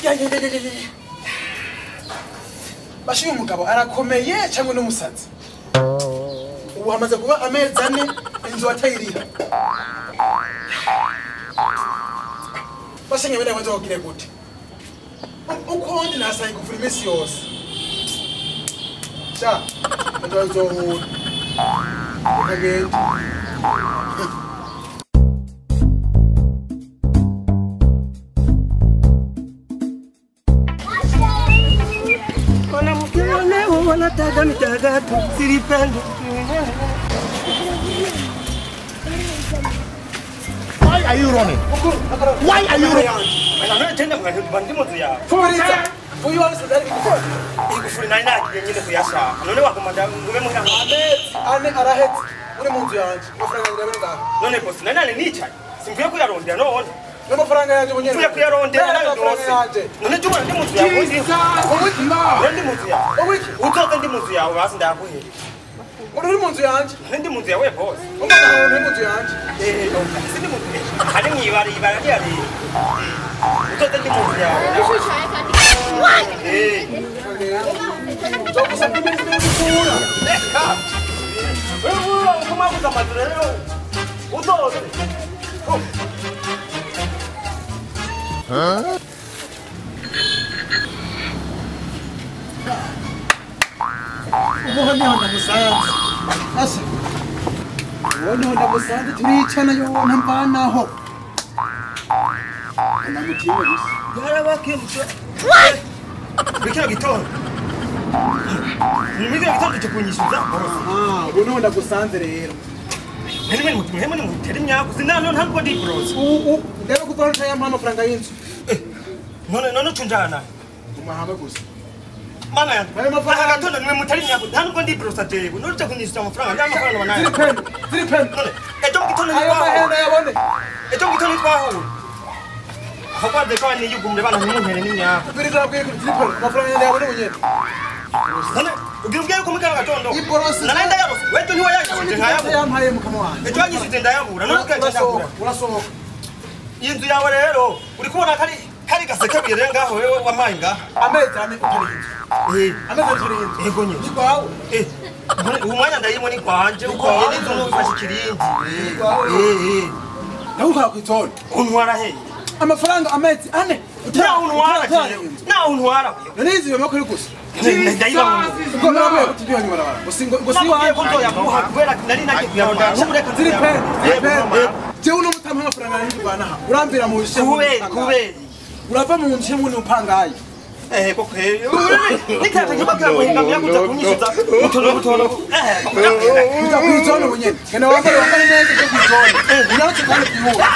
Ya ya ya ya. Bashiye umugabo arakomeye cyangwa n'umusazi. Ubu hamaze kuba amezi ane inzu atayiriha. Bashinye bene bazogire gute? Uko ndi nasaye kuvura iminsi yose. Sha, ndozohura. Ukagenda. Wanataka mitagatu siripende. Why are you running? Why are you running? N'amafaranga yanjye ubunyene. Mvuye kuyarondera nayo ndose. None juma ndi munzu yawe. None ndi munzu yawe. Uzoze ndi munzu yawe basi ndaguhera. Uri munzu yanje? None ndi munzu yawe boss. Umva uri munzu yanje. Si ndi munzu. Hari mwibara ibara ryari. Uzoze ndi munzu yawe. Nzogusaba iminsi gukura. Wewe ukumabuza amazu rero. Uzoze. Huh? Ubu niho ndamusanze. Asa. Ubu niho ndamusanze turicana yo ntamvanaho. Namutinye gusa. Yarabakemutse. Bikira gitondo. Bikira gitondo cyo kunyishyuza. Ah, ubu niho ndagusanze rero. Nani mutera imyaku sinano ntabwo ndi bros. Ubu ndero kuva nta yampa amafaranga y'inzu. None ucunjana. Umahame gusa. Mana yanjye. Ayo mafaranga gatondo nimwe mutari imyaku ntabwo ndi bros ajewe. None uca kunyishyuza amafaranga nta mafaranga banaye. Ziri pen. Ejo mu gitondo ayo mahera yabone. Ejo mu gitondo twahuye. Aho kwaze kwa niyugumre bana ntimuntere n'imyaku. Biri zabwiye kuri ziri pen amafaranga yabone bunyene. None ugira ubwiye ko mukara gatondo. Iborosi. Nana ndayabose. Weto ntiwa yanyishyuje nkayabura. Yampaye mukama wanjye. Ejo yanyishyuje ndayabura. None ukaje ndabura. Urasohoka. Inzu yawe rero uri kubona kari gasekebuye rero ngaho wewe wamaye ngaha. Amezi ane utari inzu. Amezi utari inzu. Yego nyine. Ni kwawe. Ubu mwanya ndayimo ni kwanje uko nyene inzu n'ufashe ikirindi. Nawe ukora kw'itoni. Untwara he? Amafaranga amezi ane. Nawe untwara. Nawe untwara. None inzu yoma kuri gusa. Ndayiba. Ubwo nawe kutujya nyuma ngo si wanjye. Nzoyaguha kubera nari nagiye kuyarondera. Ziri pen. Ziri pen. Jewe uno mutampa amafaranga y'inzu banaha. Urambira mu bishe. Kubera. Urava mu nzu cyangwa upangaye. Koko nikata kibaka guhinga kuza kunyishyuza utono. Uza kw'izone bunyene. Genda wambare neza cyo kw'izone. Unyarutse kandi kwihura.